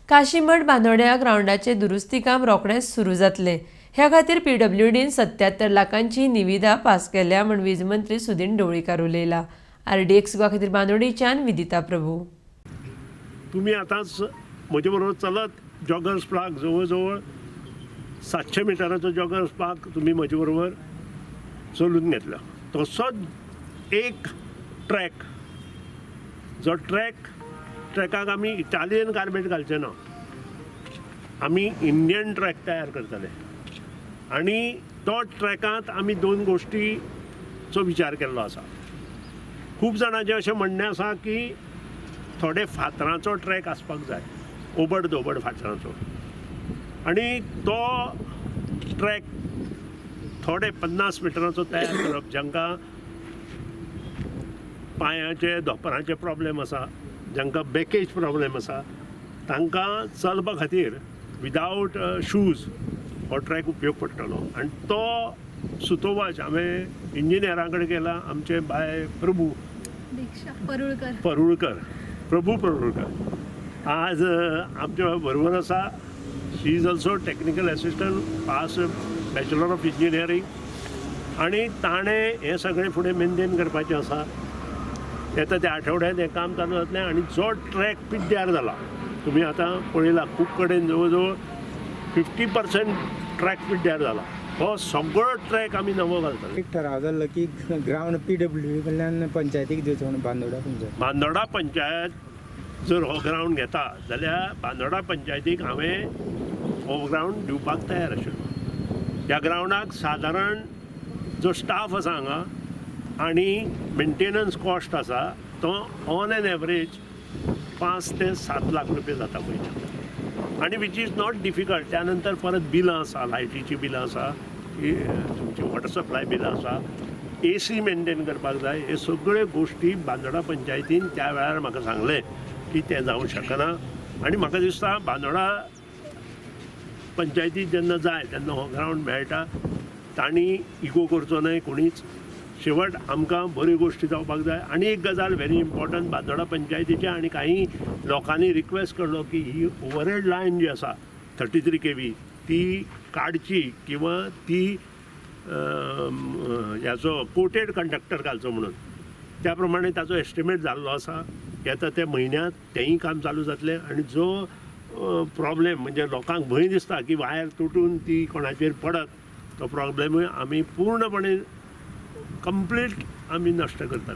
काशीमठ बांदोड्या ग्रावंडाचें दुरुस्ती काम रोखडेंच सुरू जातलें. ह्या खातीर पीडब्ल्यूडीन 77 लाखांची निविदा पास केल्या म्हूण वीज मंत्री सुदीन ढवळीकार उलयला. आरडीएक्स गोवा खातीर बांदोडेच्यान विदिता प्रभू. तुम्ही आतांच म्हजे बरोबर चलत जॉगर्स पार्क, जवळ जवळ 700 मिटराचो जॉगर्स पार्क तुमी म्हजे बरोबर चलून घेतला. तसोच एक ट्रॅक, जो ट्रॅकाक आमी इटालियन कार्पेट घालचे ना, आमी इंडियन ट्रॅक तयार करतले आनी तो ट्रॅकांत आमी दोन गोश्टीचो विचार केल्लो आसा. खूब जाणांचें अशें म्हणणें आसा की थोडे फातरांचो ट्रॅक आसपाक जाय, ओबड धोबड फातरांचो, आनी तो ट्रॅक थोडे 50 मिटरांचो तयार करप. जांकां पांयाचे, धोंपराचे प्रॉब्लेम आसा, जांकां बॅकेज प्रॉब्लेम आसा, तांकां चलपा खातीर विदावट शूज हो ट्रॅक उपयोग पडटलो. आनी तो सुतोवाच हांवें इंजिनियरां कडेन केला. आमचे बाय प्रभू दीक्षा परुळकर. परुळकर, प्रभू परुळकर आज आमच्या बरोबर आसा. She is also technical assistant, pass Bachelor of Engineering, आनी ताणें हें सगळें फुडें मेनटेन करपाचें आसा. येता त्या आठवड्यांत हें काम चालू जातलें आनी जो ट्रॅक पिड्ड्यार जाला, तुमी आतां पळयला, खूब कडेन जवळ जवळ 50% ट्रॅक पिड्ड्यार जाला, हो सगळो ट्रॅक आमी नवो घालतले. एक ठराव जाल्लो की ग्रावंड पीडब्ल्यू कडल्यान पंचायतीक दिवचो म्हणून, बांदोडा पंचायत. बांदोडा पंचायत जर हो ग्रावंड घेता जाल्यार बांदोडा पंचायतीक हांवें हो ग्रावंड दिवपाक तयार आशिल्लो. ह्या ग्रावंडाक सादारण जो स्टाफ आसा हांगा आनी मेंटेनन्स कॉस्ट आसा, तो ऑन एन एवरेज 5 ते 7 लाख रुपया जाता म्हयन्याक आनी which is not difficult. त्या नंतर परत बिलां आसा, लायटीचीं बिलां आसा, तुमची वॉटर सप्लाय बिलां आसा, एसी मेनटेन करपाक जाय. हे सगळे गोश्टी बांदोडा पंचायतीन त्या वेळार म्हाका सांगलें की तें जावंक शकना आनी म्हाका दिसता बांदोडा पंचायतीक जेन्ना जाय तेन्ना हो ग्रावंड मेळटा. तांणी इगो करचो न्हय कोणीच. शेवट आमकां बऱ्यो गोश्टी जावपाक जाय. आनी एक गजाल व्हेरी इम्पॉर्टंट, बांदोडा पंचायतीचे आनी काही लोकांनी रिक्वेस्ट केलो की ही ओवरहेड लायन जी आसा 33 केवी, ती काडची किंवा ती ह्याचो कोटेड कंडक्टर घालचो म्हणून. त्या प्रमाणे ताचो एस्टिमेट जाल्लो आसा. येता त्या म्हयन्यांत तेंय काम चालू जातलें. आनी जो प्रॉब्लेम, म्हणजे लोकांक भंय दिसता की वायर तुटून ती कोणाचेर पडत, तो प्रॉब्लेमूय आमी पूर्णपणे कंप्लीट आमी नश्ट करतले.